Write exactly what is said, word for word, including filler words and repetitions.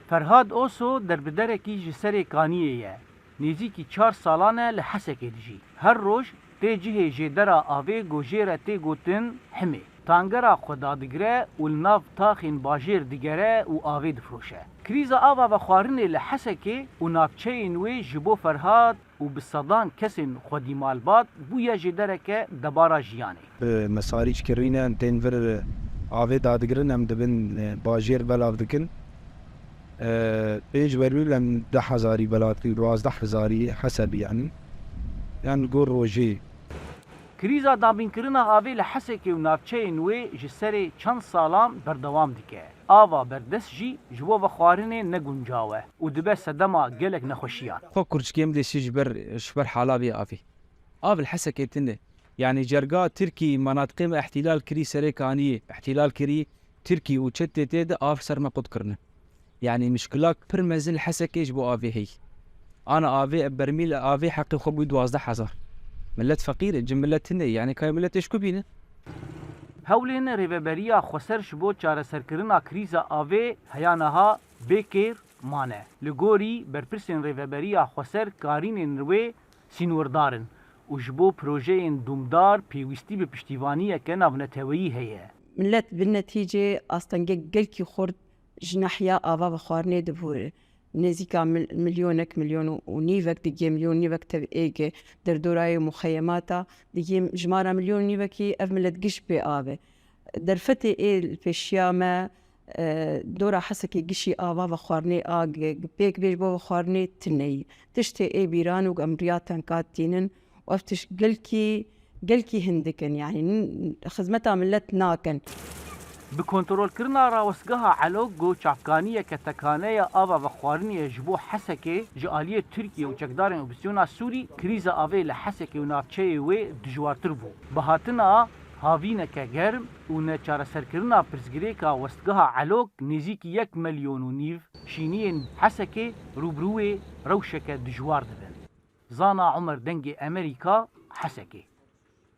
Ferhad Oso derbiderekî ji Serê Kaniyê ye. Nêzîkî çar salan e li Hesekê dijî. Her roj tê cihê jêdera avê ku jê re tê gotin Himê. Tangera xwe dadigire û li nav taxên bajêr digere û avê difiroşe. Krîza ava vexwarinê li Hesekê û navçeyên wê ji bo Ferhad û bi sedan kesên xwedî malbat bûye jêdereke debara jiyanê. Bi mesarîç kirîne, em tên vir avê dadigirin, em dibin, e, bajêr belav dikin. E, pêş werû em deh hezarî belav dikin, duwazdeh hezarî hesebî, yanî. Yan li gor rojê. Krîza dabînkirina avê li Hesekê û navçeyên wê ji serê çend salan berdewam dike. Ava berdest jî ji bo vexwarinê ne guncaw e û dibe sedema gelek nexweşiyan. Xwe kurçikê em dê sî ji ber, ji ber hala vê avê. Av li Hesekê tune. Yanî cerga Tirkî menatiqê me îhtîlal kirî, Serê Kaniyê îhtîlal kirî, Tirkî û çetê tê de av ser me qut kirine. Yanî mişkilak pir mezin li Hesekê ji bo avê heyî. Ana avê, bermîl avê heqê xwe bû duwazdeh hezar. Millet feqîr e, cin millet tune ye. Yanî kayê milletê ji ku bîne? Hewlên Rêveberiya Xweser ji bo çareserkirina krîza avê heya niha bê kêr mane. Li gorî berpirsên Rêveberiya Xweser karînên wê sînordarin û ji bo projeyên dûmdar pêwîstî bi piştîvaniyeke navneteweyî heye. Millet bi netîcê astengek gelkî xurt ji nahiya ava vexwarinê dibûre. Nêzîka mil-, milyonek, milyon û nîvek, digê milyon nîvek tev êge derdorayê muxeyemata, digê jimara milyon nîvekî ev millet giş bê ave. Derfetê ê li pêşiya me, e, dora Hesekê gişî ava vexwarinê a g-, g-, pêk bêj bo vexwarinê tineyî. Tiştê ê bîran û em riya tenka tînin û ev tişt gelkî, gelkî hindik in, yanî n-, xizmeta millet nakin. Bi kontrolkirina rawestgeha Elok ku çavkaniyeke tekane ya ava vexwarinê ye ji bo Hesekê, ji aliyê Tirkiye û çekdarên opozîsyona Sûrî, krîza avê li Hesekê û navçeyê wê dijwartir bû. Bi hatina havîneke germ û neçareserkirina pirsgirêka westgeha Elok, nêzîkî yek milyon û nîv şîniyên Hesekê rûbirûyê rewşeke dijwar dibin. Zana Omer, Dengê Emerîka, Hesekê.